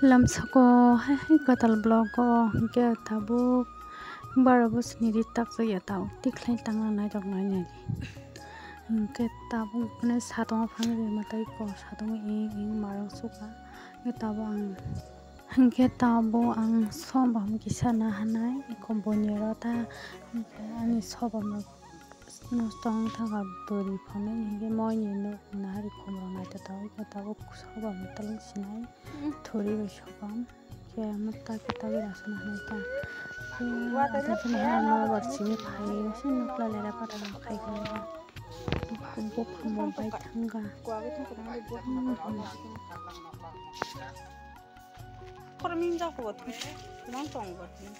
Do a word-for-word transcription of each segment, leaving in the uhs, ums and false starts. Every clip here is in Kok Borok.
Lamsoko hai hai kwtal vlog o hwnkhe tabuk baro bosni ri takjak ya tabuk tikhlai tangna nairok nainani hwnkhe tabuk hwnwi satung phang ri mwtai ko satung ing ing marang suka hwnkhe tabuk ang hwnkhe tabuk ang sobam kisa nahanai eko bonero ta hwnkhe ani sobam rok. Nosto wng thangkha bwrwi phone hinkhe moini nuk nahari khumrok naithotok wngkha tabuk soba mwtwlwng sinai thuri bai soba khe mwta khe tabuk aswk naharnai ta khe aswk naharnai nobar simi phaiwi se nukla lera pata rok khai khe buphang bai thangkha. Khoroknwi wngya kho bo thung, kwbang tongo bo thung.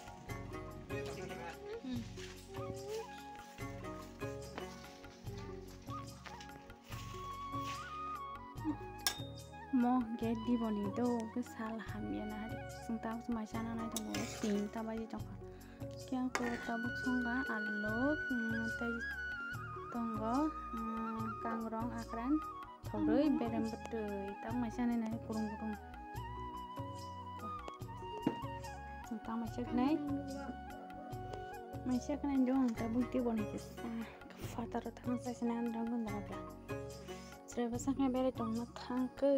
Mo hwnkhe diboni do hwnkhe sal hamya na hari chwng tabuk mai chana nai tongo tin ta baji tongkha. Khe ang khe tabuk songkha alu, mm, tei tongo, mm, kangrong, akran. Thorwi berem bwtwi tang mai sanai nai kurung kurung. Tang mai saknai. Mai saknai dong ta buiti boni kisa. Fataro thang sai sinai andang gun dong bla. Sreba saknai bere tong na thang ke.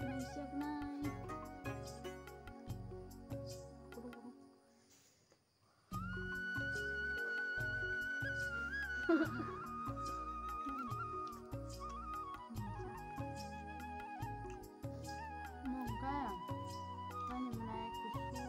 Mai saknai. Kurung kurung. Mongka, ani mwnai kusuk.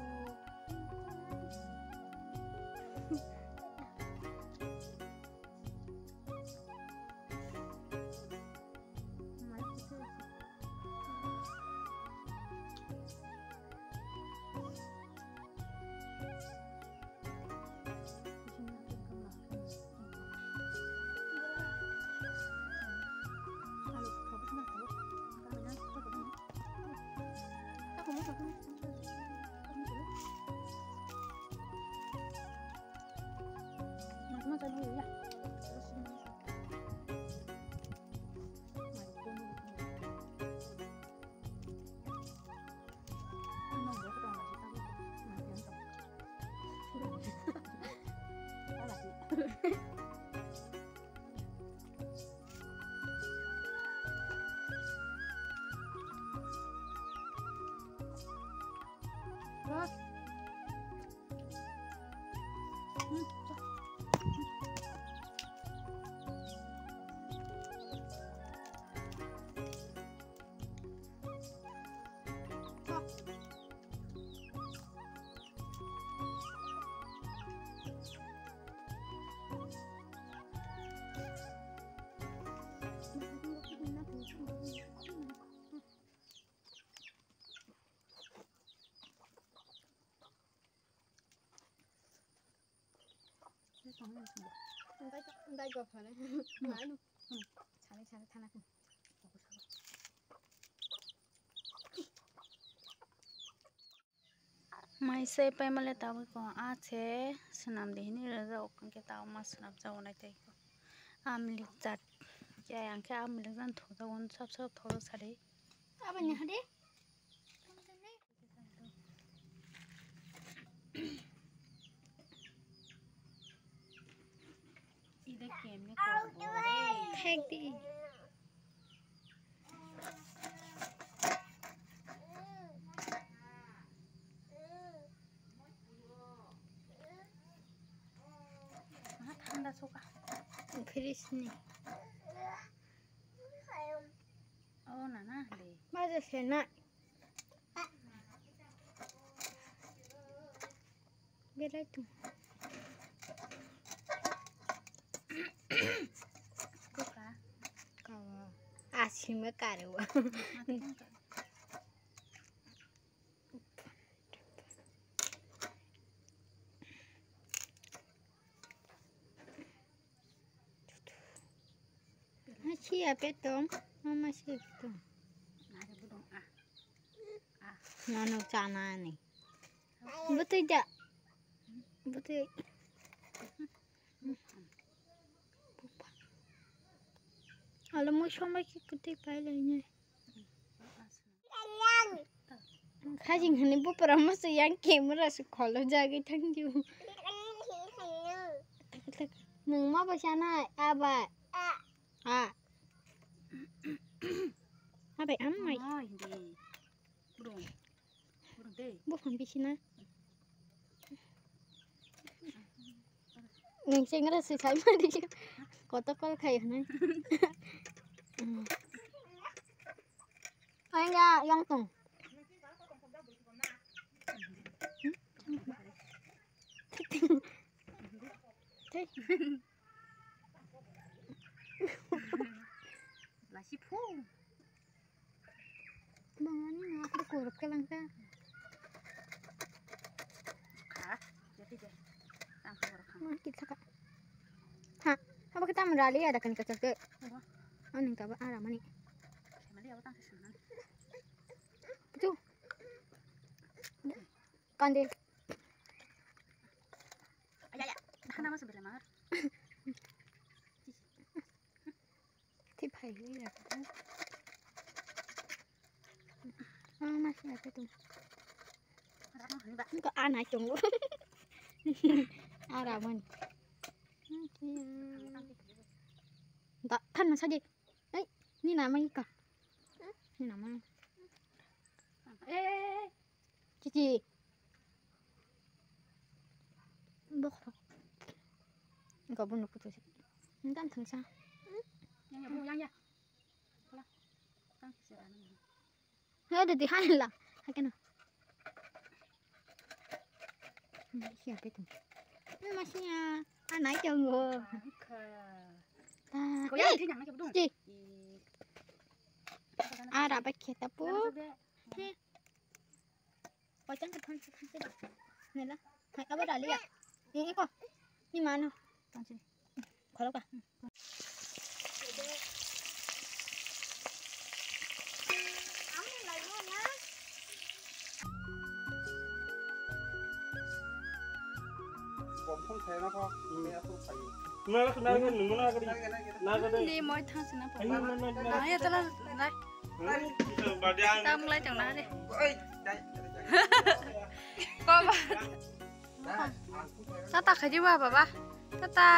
Mai se paimale tabuk ko a se swnam de hini rwjak hwnkhe tabuk ma swnam jago nai tei ko amlik jat khe ang khe amlik jat thok jago sap sap thok sari. Aboni hade. Thek di. Thanda suka. Fridge ni. Oh, nana de. Maja sena. Belai tu. Kuka. Kawa. Asima karewa. Masi apa tong? Mama sih tong. Nano chana ni. Betul tak? Betul. Alo mo somai ki kutai pai lai ne. Khajing hani bupra mo se yang camera se kholo jagwi thang ju. Nung ma ba sana aba. A. Abai, am mai. Oi, hindi. Burung. Burung deh. Buphang bisina. Nung sengra se sai mari. Koto kol khai hwnai. Ai ya, yang tong. Tei. Lasi phu. Bangani no akhir kurap ka langka. Ha, jadi deh. Tang kurap. Mungkin saka. Ha, apa kita merali ada kan kecil ke? Apa? Aning kaba aramani. Mali apa tang sana? Itu. Kande. Ay, ay, ay. Hana mas bela mar. Ti phai ni ya. Ah, mas ya tu. Ko ana chong. Ara man. Da than sa di. Ai, ni nama ika. Ni nama. Eh. Cici. Bokhok. Gabon no putus. Ndan thangsa. Yang ya, bu, yang ya. Kala. Tang sisa anu. He, didi, hai la. Hakeno. Siya betul. Masih ya. Anai chongo. Angka. Ah, Kau yang eh, tinggal lagi bedung. Ci. Ih. Ara ba kheta pu. Nang sudah. He. Pochan ka phan phan se ba. Nela. Hai ka ba dali ya. Ini ko. Ini mana? Phan se. Kholo ka. Bom phone khaina kho, hmm, kaya tu khayo. Na, na, na, nunggu na gari. Na gari. Ni moi thang sina pa. Ayo, na, na, na, na. Na, ya tala, na. Hmm? Tam lai tong na re. Oi, dai. Ko ba. Tata khaji ba, baba. Tata.